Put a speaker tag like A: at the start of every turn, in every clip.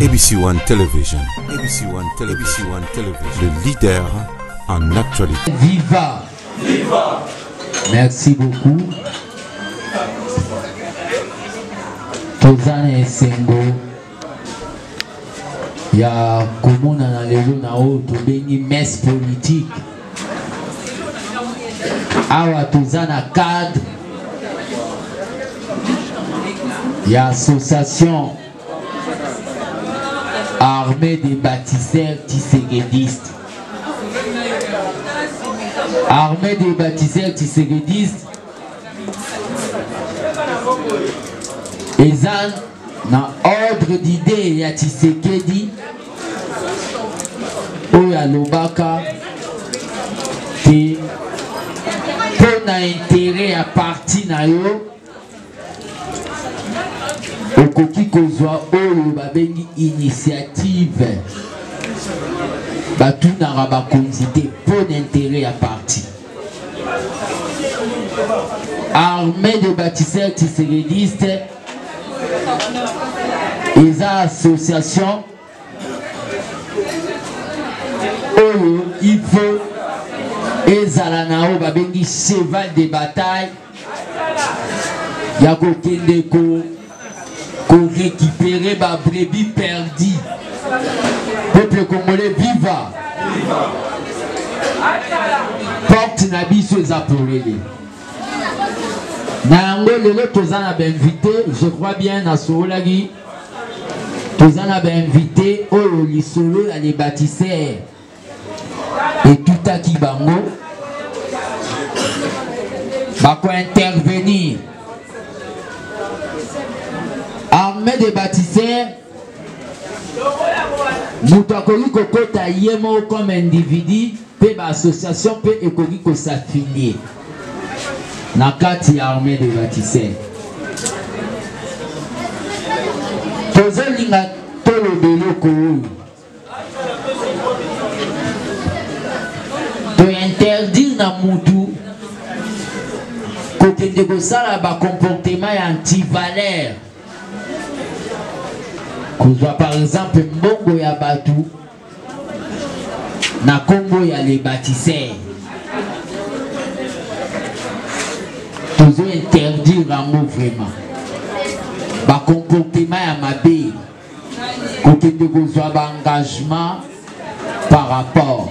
A: ABC One Television, ABC One Television, ABC One Television, le leader en actualité.
B: Viva! Viva! Merci beaucoup. Toza na esengo ya komonana lelo na oyo tobengi messe politique. Awa toza na cadre ya association armée des bâtisseurs tshisekedistes. Armée des bâtisseurs tshisekedistes eza na ordre d'idée ya Tshisekedi oyo alobaka te mpo na intérêt ya parti na yo okoki kozwa oyo babengi initiative batunaka bakonzi te mpo na intérêt ya parti armée de bâtisseurs tshisekedistes eza association oyo il faut ezala na oyo babengi cheval de bataille ya kokende ko korécupérer ba brebis perdu peuple congolais viva porte na biso eza polele na yango lelo toza na bainvité je crois bien nasololaki toza na bainvité oyo lisolo ya les bâtisseurs etutaki bango bakointervenir armée de bâtisseurs moto akoki kokota ye moko comme individu mpe baassociation mpe ekoki kosafilie na kati ya armée de bâtisseurs tozolinga toloba eloko oyo To interdire na mutu kokende kosala ba comportement ya antivaleur, kozwa par exemple mbongo ya batu na kombo ya les bâtisseurs. Tozo interdire yango vraiment, ba comportement ya mabe. kokende kozwa ba engagement par rapport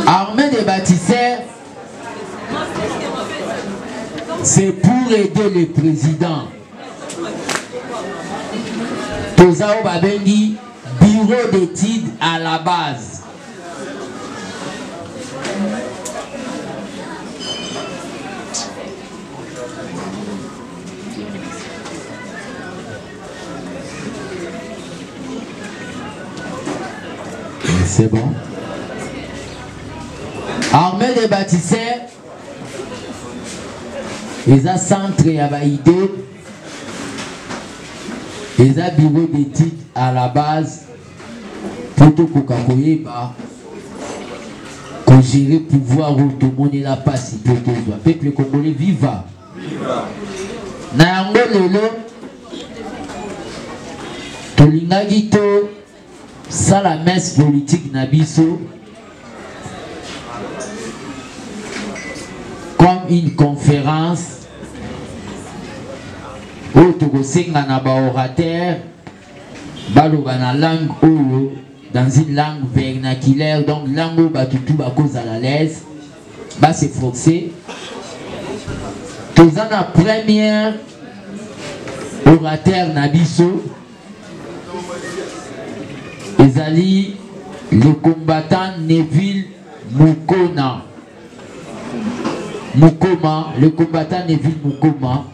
B: armée des bâtisseurs c'est pour aider le président toza oyo babengi bureau d'études à la base C'est bon. Armée des bâtisseurs, eza centre ya ba idée, eza bureau d'études à la base mpo tokoka koyeba kogere pouvoir oyo tomonela mpasi mpo tozwa peuple congolais viva na yango lelo tolingaki tosala messe politique na biso comme une conférence oyo tokosenga na baorateur baloba na langue oyo dans une langue vernaculaire donc langue oyo bato tu bakozala à l'aise ba se forcer toza na première orateur na biso ezali le combattant Neville Mukona Mukoma le combattant Neville Mukoma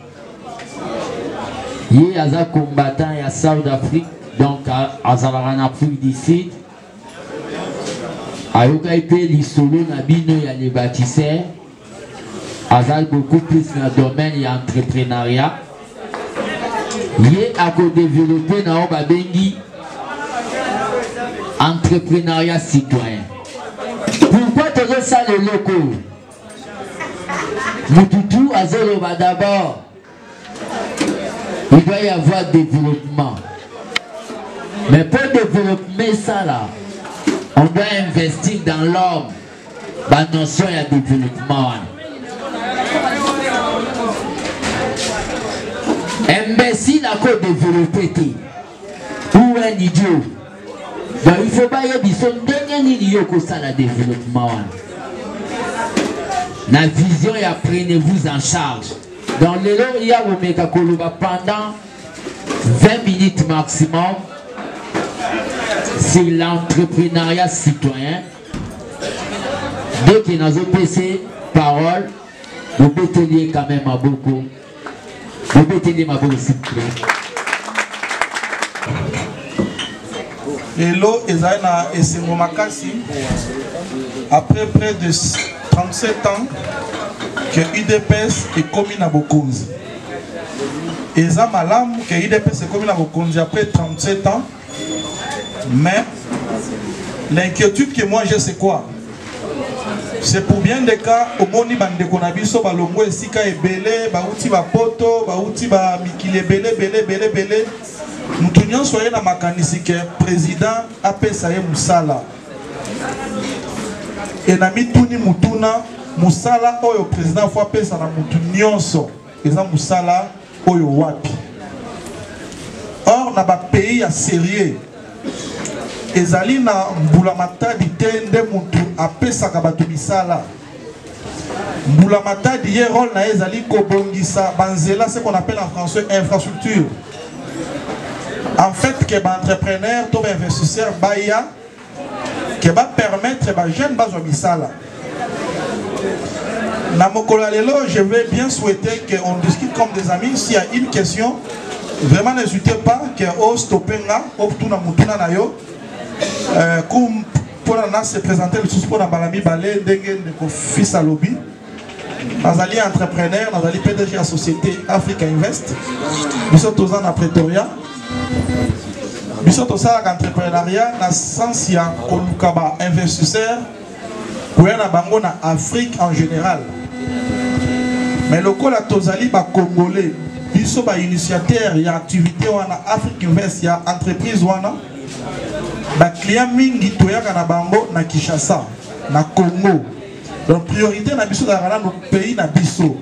B: ye aza combattant ya South Afrique donc azalaka na Afrique du Sud ayokaki mpe lisolo na bino ya le bâtisseur azali beaucoup plus na domaine ya entrepreneuriat ye akodevelope na oyo babengi entrepreneuriat citoyen pourquoi tozosala eloko oyo mututu azoloba d'abord. Il doit y avoir développement. Mais pour développer ça là, on doit investir dans l'homme. Ba notion ya développement wana. Imbécile ako développer te. Ou un idiot. Donc il faut bayebiso ndenge nini yo okosala développement wana. Na vision ya prenez-vous en charge. Donc lelo ya komeka koloba pendant 20 minutes maximum sur l'entrepreneuriat citoyen. Dès que nazopesa parole, bobeteli ye quand même maboko. Bobeteli ye maboko s'il vous plaît.
C: Lelo ezali na esengo makasi après près de 37 ans que UDPS ekomi na bokonzi. Eza malamu que UDPS ekomi na bokonzi après 37 ans, mais l'inquiétude que moi j'ai, c'est quoi? C'est pour bien des cas, omoni bandeko na biso balongo esika ebele, bauti ba poto, bauti ba mikili ebele, ebele, ebele, ebele. Mutu nyonso aye na makanisi ke président apesa ye mosala. E na mituni mutuna, mosala oyo président fo apesa na mutu nyonso eza mosala oyo wapi? Or na ba pays ya sérieux ezali na mbula matadi te nde mutu apesaka bato misala. Mbula matadi ye rôle na ye ezali kobongisa banzela, ce qu'on appelle en français infrastructure. En fait que ba entrepreneur to ba investisseur baya que ba permettre ba jeunes bazwa misala. Na mokolo ya lelo, je vais bien souhaiter qu'on discute comme des amis. S'il y a une question, vraiment n'hésitez pas que o stopper nga, o tuna mutuna na yo. Comme pour na se présenter le sous pour na balami balé ndenge ndeko fils alobi. Nazali entrepreneur, nazali PDG ya société Africa Invest. Biso toza na Pretoria. Biso tosalaka entrepreneuriat na sens ya koluka ba investisseurs koya na bango na Afrique en général. Mais lokola tozali ba Congolais, biso ba initiateurs ya activité wana Afrique Invest ya entreprise wana, ba clients mingi toyaka na bango na Kinshasa, na Congo. Donc priorité na biso ezalaka nanu pays na biso.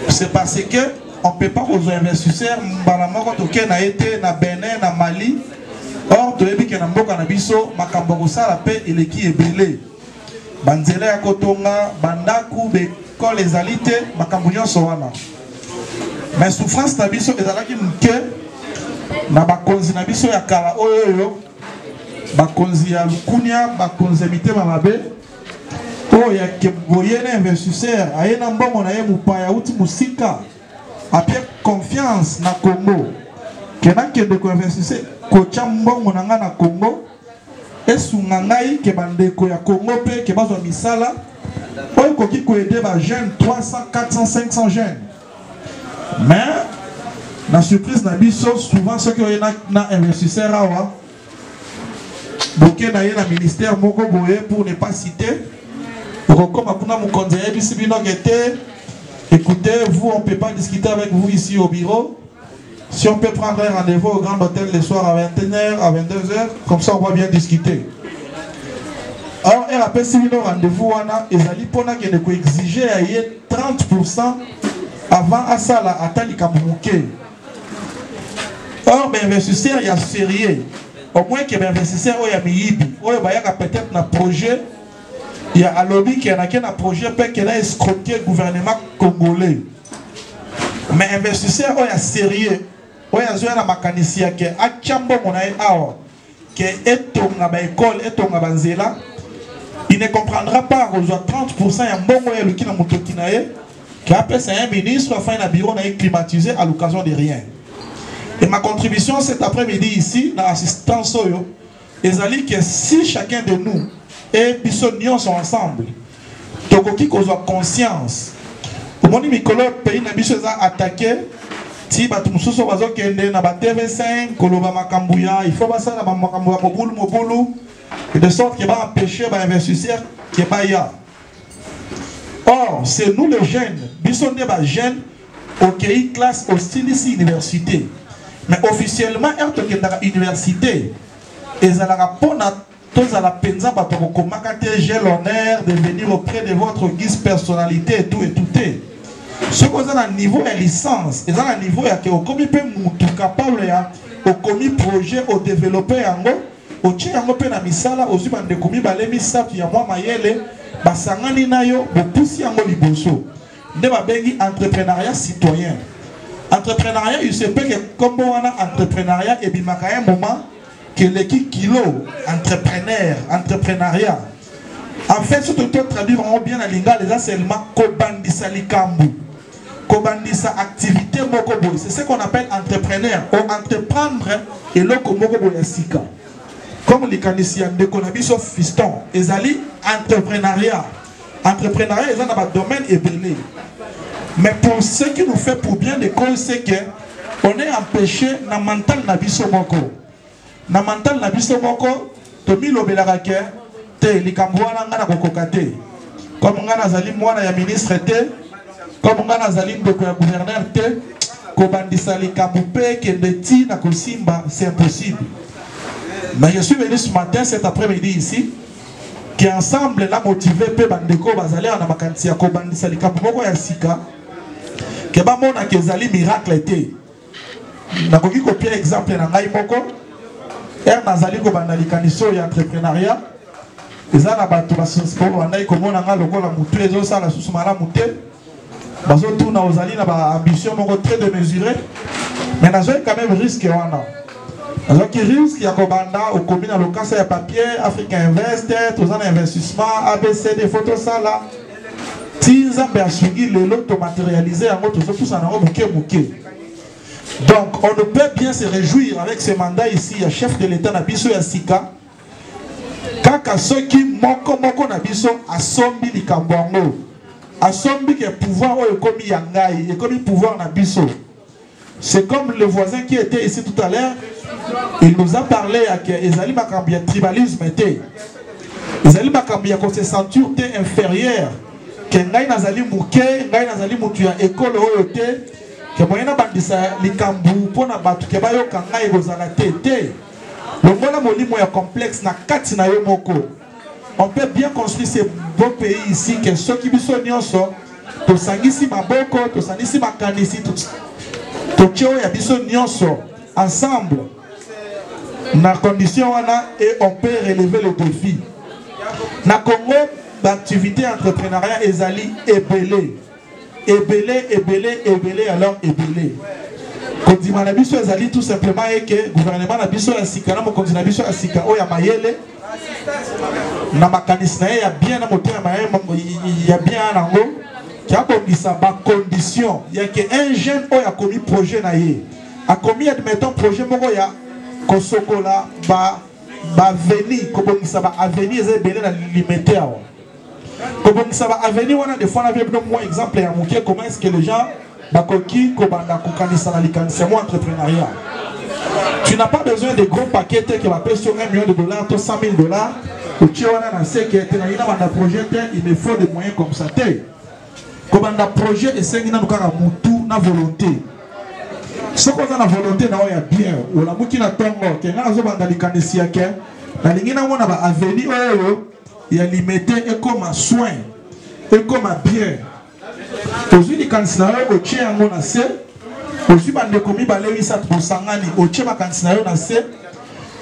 C: C'est parce que on peut pas kozwa investisseur mbala moko toke na ye te na Benin, na Mali. Or toyebi ke na mboka na biso makambo ya kosala pe eleki ebele. Banzela ya kotonga, bandaku, bekole ezali te, makambo nyonso wana. Mais souffrance na biso ezalaki moke na bakonzi na biso ya kala oyo oyo, bakonzi ya lukunia, bakonzi ya mitema mabe. Oyo ya boye na investisseur aye na mbongo na ye mopaya auti mosika apie confiance na Congo ke nakende koinvestisse kotya mbongo na ngai na Congo esunga ngai ke bandeko ya Congo mpe ke bazwa misala oyo ekoki koede ba jeunes 300, 400, 500 jeunes. Mais na surprise na biso souvent soki oye na investisseur awa boke na ye na ministère moko boye pour ne pas citer, okokoma kuna mokonzi ayebisi bino ke te, écoutez, vous on peut pas discuter avec vous ici au bureau. Si on peut prendre un rendez-vous au Grand Hôtel le soir à vingt et une heures, à vingt-deux heures, comme ça on va bien discuter. Alors, elle apesi bino rendez-vous wana ezali mpona kende koexige ya ye 30% avant asala ata likambo moke. Or, ba investisseurs ya sérieux, au moins que ba investisseurs oyo ya miyibi, oyo bayaka peut-être na projet ya alobi ke nake na projet pe ke na escroquer gouvernement congolais. Mais investisseur oyo ya sérieux, oyo azoya na makanisi ya ke atia mbongo na ye awa, ke etonga ba école, etonga ba nzela, il ne comprendra pas kozwa 30% ya mbongo oyo aluki na motoki na ye, ke apesa un ministre afin na bureau na ye climatisé à l'occasion de rien. Et ma contribution cet après-midi ici, na assistance oyo, ezali que si chacun de nous et biso nyonso ensemble, tokoki kozwa conscience. Omoni mikolo pays na biso eza attaqué, ti bato mosusu bazokende na ba TV5 koloba makambo ya il faut basala ba makambo ya mobulu mobulu, et de sorte que ba empêcher ba investisseurs que baya. Or c'est nous les jeunes, biso nde ba jeunes Okei classe, osilisi université. Mais officiellement, heure tokendaka université, ezalaka mpona tozala mpenza bato ya kokomaka te j'ai l'honneur de venir auprès de votre guise personnalité et tout et tout te. Soki oza na niveau ya licence, eza na niveau ya ke okomi mpe mutu capable ya okomi projet odeveloppe yango, otie yango mpe na misala, ozwi bandeko mibale misato ya mwa mayele basangani na yo, bopusi yango liboso. Nde babengi entrepreneuriat citoyen. Entrepreneuriat, il se peut que kombo wana entrepreneuriat ebimaka un moment que eleki kilo entrepreneur, entrepreneuriat. En fait, soki to traduire yango bien na lingala, eza seulement kobandisa likambo, kobandisa activité moko boye. C'est ce qu'on appelle entrepreneur. O entreprendre eloko moko boye ya sika. Comme likanisi ya ndeko na biso Fiston, ezali entrepreneuriat. Entrepreneuriat eza na ba domaine ebele. Mais pour ce qui nous fait pour bien de cause, c'est que on est empêché na mental na biso moko. Na mental na biso moko, tomilobelaka ke te likambo wana nga nakokoka te. Comme nga nazali mwana ya ministre te, comme nga nazali ndeko ya gouverneur te, kobandisa likambo mpe ekende ti na kosimba, c'est impossible. Mais je suis venu ce matin, cet après-midi ici, qui ensemble na motivé mpe bandeko bazali awa na makanisi ya kobandisa likambo moko ya sika, ke bamona ke ezali miracle te. Nakoki kopia exemple na ngai moko. Heure nazali kobanda likanisi oyo ya entrepreneuriat, eza na bato babandaki komona ngai lokola motu ezosala susu malamu te, bazotuna ozali na ba ambition moko très démesurée, mais nazwaki quand même risque wana. Nazwaki risque ya kobanda, okomi na lokasa ya papier Africa Invest, toza na investissement ABCD, faut tosala ti Nzambe asungi lelo tomaterialize yango, tozopusana yango moke moke. Donc on ne peut bien se réjouir avec ce mandat ici ya chef de l'État na biso ya sika, kaka soki moko moko na biso asombi likambo yango, asombi ke pouvoir oyo ekomi ya ngai, ekomi pouvoir na biso. C'est comme le voisin qui était ici tout à l'heure, il nous a parlé ya ke ezali makambo ya tribalisme te, ezali makambo ya ko se sentir te inférieur, ke ngai nazali moke, ngai nazali motu ya ekolo oyo te, ke moyen nabandisa likambo mpo na bato ke bayoka ngai ekozala te. Te, longola molimo ya complexe na kati na yo moko. On peut bien construire ce beau pays ici que soki biso nyonso tosangisi maboko, tosangisi makanisi, totie oyo ya biso nyonso ensemble na condition wana, et on peut relever le défi. Na Congo, l'activité entrepreneuriat ezali ebele, ebele, ebele, ebele, alors ebele. Kondima na biso ezali tout simplement eke gouvernement na biso ya sika na mokonzi na biso ya sika oyo ya mayele na makanisi na ye ya bien na motema na ye ya bien nango, ki abongisa ba condition ya ke un jeune oyo akomi projet na ye, akomi admettons projet moko ya kosokola ba avenue, kobongisa ba avenue eza ebele na limete awa, kobongisa ba avenue wana. Des fois na bino mwa exemple ya moke, comment est-ce que les gens bakoki kobanda kokanisa na likanisi ya mwa entrepreneuriat. Tu n'as pas besoin de gros paquets te ke bapesi yo 1 million de dollars to 100 000 dollars, otie wana na seke te nalingi nabanda projet te, il me faut des moyens comme ça te. Kobanda projet esengi nanu kaka mutu na volonté. Soki oza na volonté na oyo ya bien, olamuki na ntongo ke ngai nazobanda likanisi ya ke nalingi namona ba avenue oyo ya limete ekoma soin, ekoma bien. Ozwi likanisi na yo, otie yango na se, ozwi bandeko mibale misato bosangani, otie makanisi na yo na se.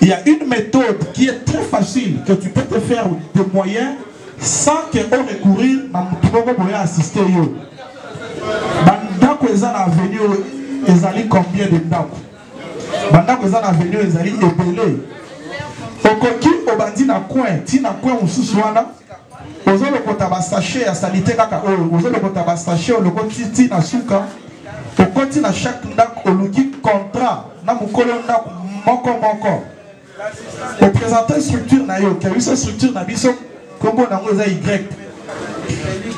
C: Il y a une méthode qui est très facile que tu peux te faire des moyens sans que o recourir na mutu moko boye assister yo. Bandako eza na avenue oyo ezali combien de ndako? Bandako eza na avenue oyo ezali ebele. Okoki obandi na coin, ti na coin mosusu wana ozolokota ba sachet ya salite kaka oyo, ozolokota ba sachet olokoti ti na suka, okoti na chaque ndako, oluki contrat na mokolo ndako moko moko, opresente structure na yo, ke biso structure na biso kombo nango eza Y,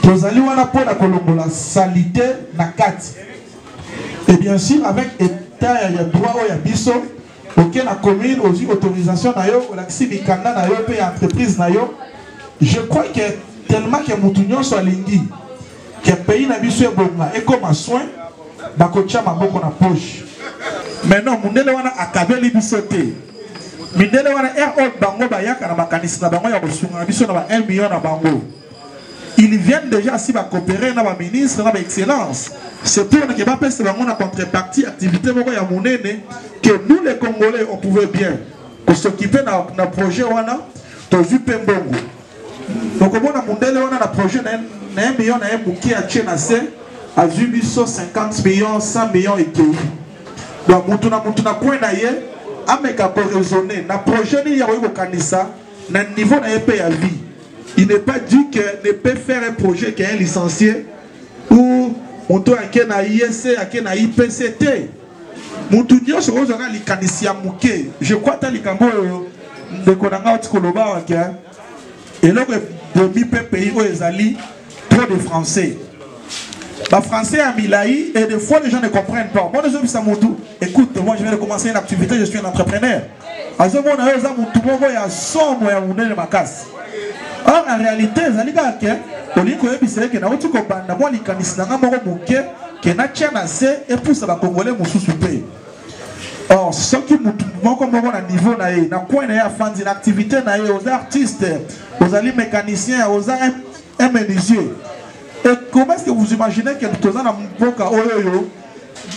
C: tozali wana mpona kolongola salite na kati. Et bien sûr avec état ya droit oyo ya biso, oke na commune, ozwi autorisation na yo, olakisi mikanda na yo mpe ya entreprise na yo. Je crois que tellement que mutu nyonso alingi que pays na biso ebonga ekoma soin, Bakotia maboko na poche. Mais non, mundele wana akabeli biso te. Mindele wana heure oyo bango bayaka na makanisi na bango ya kosunga na biso na ba 1 million na bango. Ils viennent déjà si ba coopérer na ba ministre na ba excellence. C'est pour que ba pesa bango na contrepartie activité moko ya munene que nous les Congolais on pouvait bien ko s'occuper na, na projet wana tozwi mpe mbongo. Okomona mundele wana na projet na na 1 million na ye moke atie na se azwi biso 50 millions 100 millions ekei. Donc mutu na mutu na coin na ye ameka ko raisonner na projet nini akoki kokanisa na niveau na ye mpe ya vie. Il n'est pas dit que ne peut faire un projet qu'un licencié ou moto ake na ISC ake na IPC te. Mutu nyonso ozwaka likanisi ya moke. Je crois ata likambo oyo ndeko na ngai oti koloba awa ke eloko ebomi mpe pays oyo ezali trop de français. Ba français ya milayi et des fois les gens ne comprennent pas. Moi nazobisa mutu, écoute, moi je viens de commencer une activité, je suis un entrepreneur. Azomona yo oza mutu moko ya somo ya monene makasi. Or en réalité ezali kaka ke olingi koyebisa ye ke nauti kobanda mwa likanisi na ngai moko moke ke natia na se epusa ba Congolais mosusu te. Or soki mutu moko moko na niveau na ye, na coin na ye afandi na activité na ye, oza artiste, ozali mécanicien, oza un menuisier. Et comment est-ce que vous imaginez que toza na mboka oyo oyo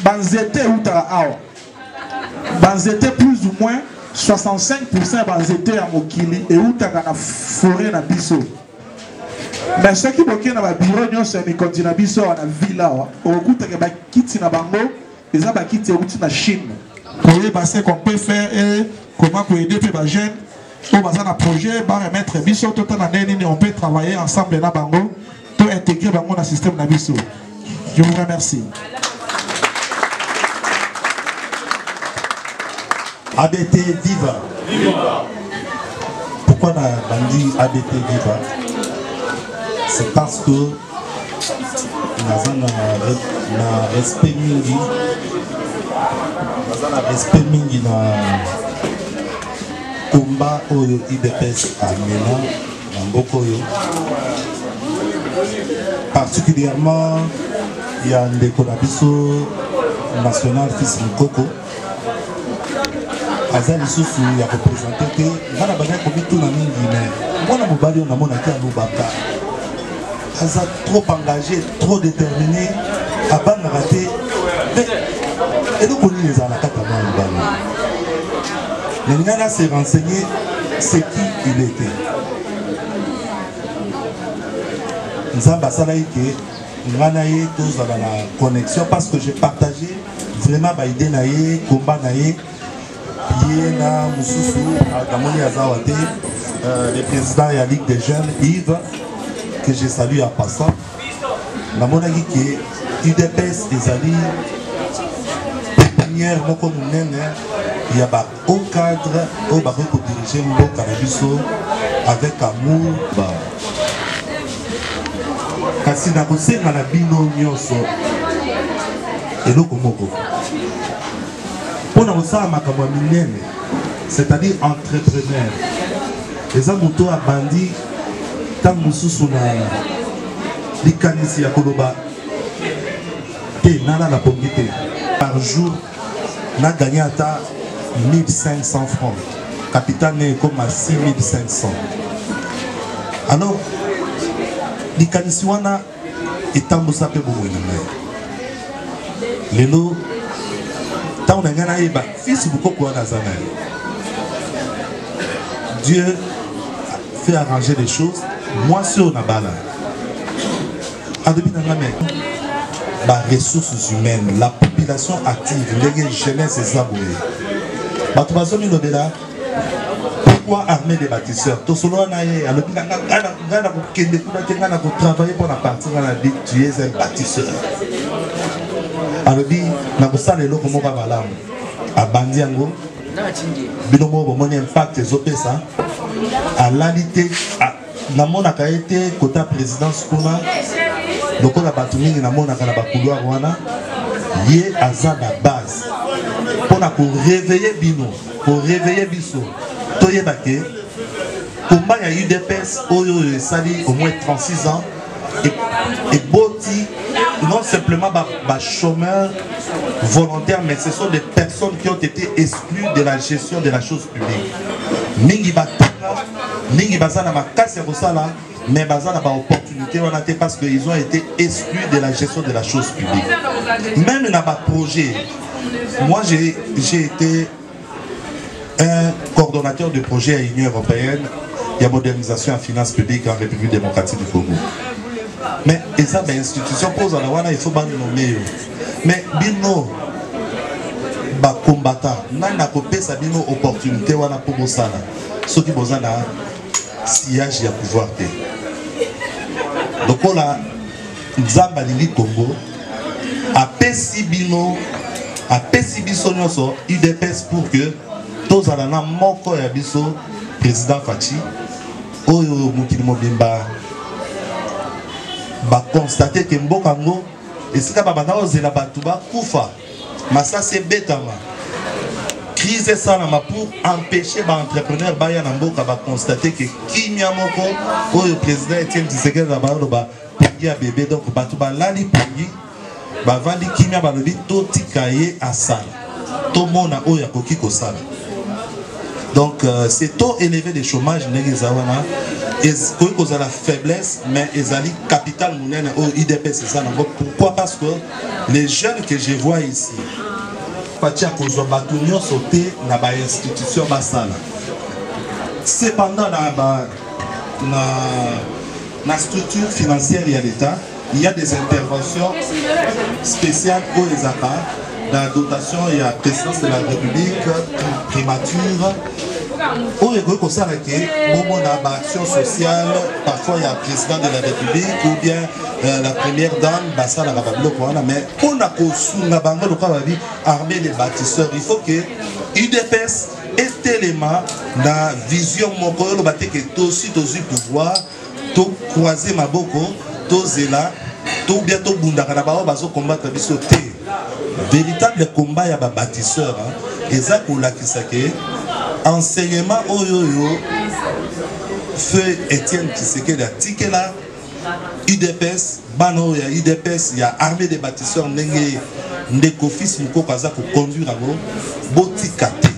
C: banzete eutaka awa? Banzete plus ou moins 65% ya banzete ya mokili eutaka na forêt na biso. Mais soki boke na ba bureau nyonso ya mikonzi na biso awa na ville awa, okokutaka bakiti na bango eza bakiti euti na Chine. Koyeba ce qu'on peut faire et comment koaider mpe ba jeunes oyo baza na projet ba remettre biso totala ndenge nini on peut travailler ensemble na bango to intégrer bango na système na biso. Je vous remercie.
D: ABT viva. Viva. Pourquoi on a dit ABT viva? C'est parce que naza na, na respect mingi, naza na respect mingi na combat oyo UDPS amena na mboka oyo, particulièrement ya ndeko na biso national fils Mukoko. Aza lisusu ya kopresente te. Nga na bandaki komituna mingi, mais mwana mobali oyo namonaki alobaka aza trop engagé, trop déterminé, abangaka te. Mais eloko nini ezala na kati ya mwana mobali? Mais ngai na se renseigner c'est qui il était. Nzambe asalaki ke nga na ye tozala na connexion parce que j'ai partagé vraiment ba idée na ye, combat na ye, ye na mosusu namoni aza awa te, le président ya Ligue des Jeunes Yves, que je salue en passant. Namonaki ke UDPS ezali pépinière moko monene ya ba haut cadre oyo bakoki kodiriger mboka na biso avec amour. Ba kasi nakosenga na bino nyonso eloko moko mpo na kosala makambo ya minene, c'est-à-dire entrepreneur. Eza moto abandi ntango mosusu na likanisi ya koloba te nalala pongi te, par jour na gagné ata 1500 francs, capital ne ekoma 6500. Alors likanisi wana etambusa mpe bomoi na ngai lelo. Ntango na ngai nayeba fils Mukoko wana aza na ye, Dieu fait arranger les choses. Mwasi oyo na bala alobi na ngai, mais ba ressources humaines, la population active, ndenge jeunesse eza boye, bato bazomilobela pourquoi armée des bâtisseurs. Tosolola na ye, alobi na ngai, ngai na kokende kuna te, ngai na kotravailler mpo na parti. Ngai na dit, tu es un bâtisseur. Alobi na kosala eloko moko ya malamu, abandi yango, bino moko bomoni impact ezopesa. Alali te, namonaka ye te kota présidence kuna lokola bato mingi namonaka na bacouloir wana. Ye aza na base mpona koréveiller bino, koréveiller biso, toyeba ke combat ya UDPS oyo esali au moins 36 ans eboti. non simplement ba, ba chômeurs volontaires, mais ce sont des personnes qui ont été exclues de la gestion de la chose publique. Mingi batanga, mingi baza na makasi ya kosala, mais baza na ba opportunité wana te parce qu'ils ont été exclus de la gestion de la chose publique. Même na ba projet, moi j'ai été un coordonnateur de projet à l'Union européenne ya modernisation ya finance publique en République démocratique du Congo. Mais eza ba institution mpo ozala wana il faut banome yo. Mais bino ba combattant nani akopesa bino opportunité wana mpo bosala soki boza na sillage ya pouvoir te? Lokola Nzambe alingi Congo, apesi bino, apesi biso nyonso UDPS pour que tozala na moko ya biso président Fatshi oyo mokili mobimba ba constate ke mboka yango esika babanda kozela bato bakufa, masasi ebetama, crise esalama pour empêcher ba entrepreneur baya na mboka, ba constate ke kimia moko oyo président Etienne Tshisekedi abaloba pongi ya bebe. Donc bato balali pongi, bavandi kimia, balobi totika ye asala, tomona oyo akoki kosala. Donc c'est taux élevé de chômage ndenge eza wana ekoki kozala faiblesse, mais ezali capital monene oyo UDPS eza nango. Pourquoi? Parce que les jeunes que je vois ici, Fatshi akozwa bato nyonso te na ba institution basala. Cependant na ba na structure financière ya l'État, il y a des interventions spéciales oyo ezalaka na dotation ya présidence de la République, primature, oyo ekoki kosala ke bomona baaction sociale parfois ya président de la République ou bien la première dame basalaka babiloko wana. Mais mpona kosunga bango, lokola babi armée des bâtisseurs, il faut que UDPS etelema na vision moko oyo oloba te ke tosi tozwi pouvoir, tocroise maboko, tozela to bien tobundaka na bango bazokombatre biso te. Véritable combat ya babâtisseur eza kolakisa ke enseignement oyo oyo feu Etienne Tshisekedi atikela UDPS, bana oyo ya UDPS ya armée des bâtisseurs, ndenge ndeko fils Mukoko aza koconduire yango, botika te.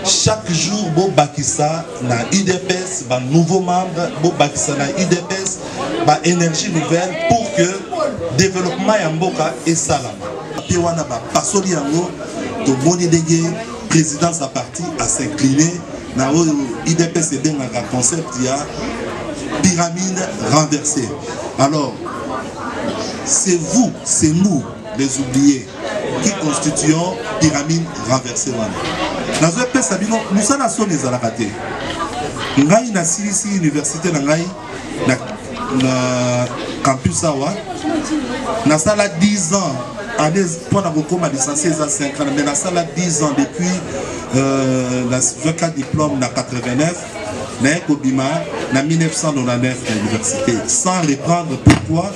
D: Chaque jour bobakisa na UDPS ba nouveaux membres, bobakisa na UDPS ba énergie nouvelle pour que développement ya mboka esalama. Mpe wana bapasoli yango, tomoni ndenge présidence ya parti as'incline na oyo UDPS ebengaka concept ya pyramide renversée. Alors c'est vous, c'est nous les oubliés qui constituons pyramide renversée wana. Nazopesa bino mosala, soni ezalaka te. Ngai nasilisi université na ngai na campus awa, nasala 10 ans année mpona kokóma licencié eza 5 ans, mais nasala 10 ans depuis nazwaka diplôme na 89, naye kobima na 1999 na université sans reprendre. Pourquoi?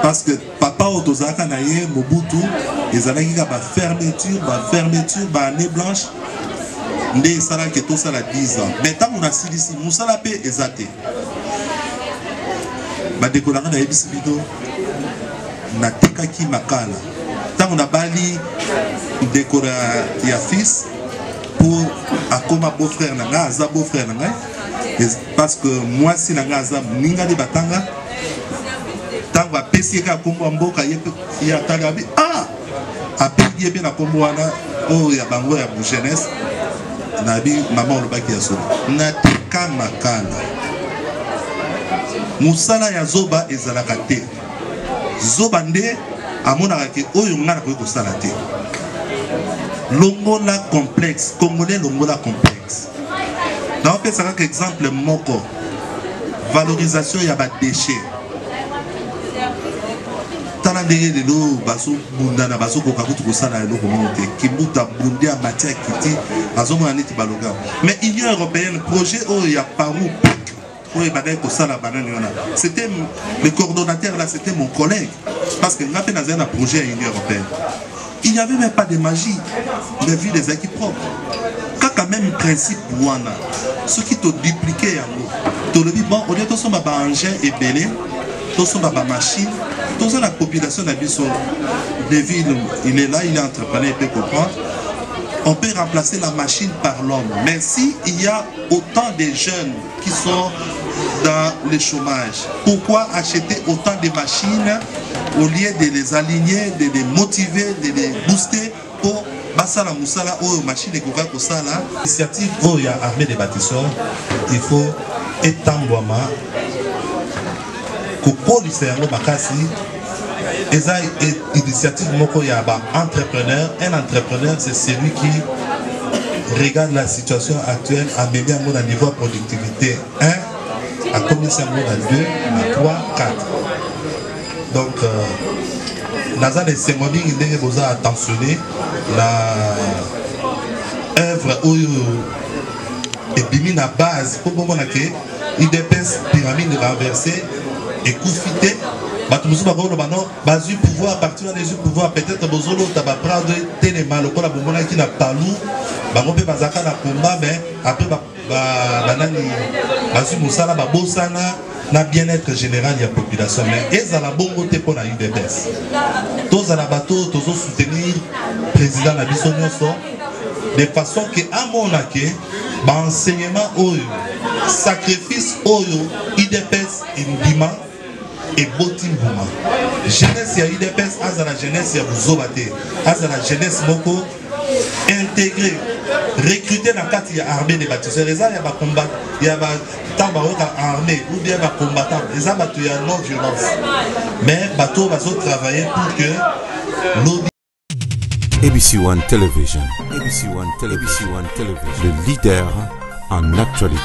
D: Parce que papa oyo tozalaka na ye, Mobutu, ezalaki kaka bafermeture, bafermeture, baannée blanche nde esalaki tosala 10 ans. Mais ntango nasilisi, mosala mpe eza te. Bandeko na ngai, nayebisi bino, natekaki makala ntango nabali ndeko ya fils mpo akoma beau frère na ngai, aza beau frère na ngai parce que mwasi na ngai aza moningani batanga. Ntango apesi ye kaka nkombo ya mboka, ye ye atali abi ah, abengi ye mpe na nkombo wana oyo ya bango ya jeunesse. Nabi mama olobaki ya solo, nateka makala. Mosala ya zoba ezalaka te. Zoba nde amonaka ke oyo ngai nakoki kosala te. Longola complexe, congolais, longola complexe. Naopesa kaka exemple moko: valorisation ya badéchet. Tala ndenge lelo bazobundana, bazokoka kutu kosala eloko moko te. Kimbuta bunde, amati, akiti, azomona neti baloga. Mais Union européenne, projet oyo ya Paru PIC oyo ebandaki kosala banani wana, c'était le coordonnateur là, c'était mon collègue, parce que nga mpe nazali na projet ya Union européenne. Il n'y avait même pas de magie, mais ville ezalaki propre. Kaka même principe wana, soki toduplike yango, tolobi bon, au lieu tosomba baengin ebele, tosomba bamachine. Toza na population na biso David, il est là, il est entrepreneur, il peut comprendre. On peut remplacer la machine par l'homme. Mais si il y a autant de jeunes qui sont dans le chômage, pourquoi acheter autant de machines au lieu de les aligner, de les motiver, de les booster pour basala musala oyo machine ekoka kosala? Initiative oyo ya armée des bâtisseurs, il faut etambwama, kokolisa yango makasi. Eza initiative moko ya ba entrepreneur. Un entrepreneur, c'est celui qui regarde la situation actuelle, amemi yango na niveau ya productivité 1, akomisi yango na 2, na 3, 4. Donc naza na esengo mingi ndenge boza attentionné na œuvre oyo ebimi na base, mpo bomona ke UDPS, pyramide renversée, ekufi te. Bato mosusu bakoloba non, bazwi pouvoir, parti wana ezwi pouvoir. Peut-être bozolota baprado telema lokola bomonaki na Palu. Bango mpe bazalaka na combat, mais après banani bazwi mosala, babosana na bien-être général ya population. Mais ezala bongo te mpo na UDPS. Tozala bato oyo tozosoutenir président na biso nyonso, de façon ke amona ke baenseignement oyo, sacrifice oyo UDPS endima eboti mbuma. Jeunesse ya UDPS azala jeunesse ya buzoba te, azala jeunesse moko intégré, recruté na kati ya armée des bâtisseurs. Eza ya bacombat ya ba ntango bayoka armée ou bien bacombattant, eza bato ya non violence, mais bato oyo bazotravailler pour que lobi.
A: ABC One Television, ABC One Television, ABC One Television, le leader en actualité.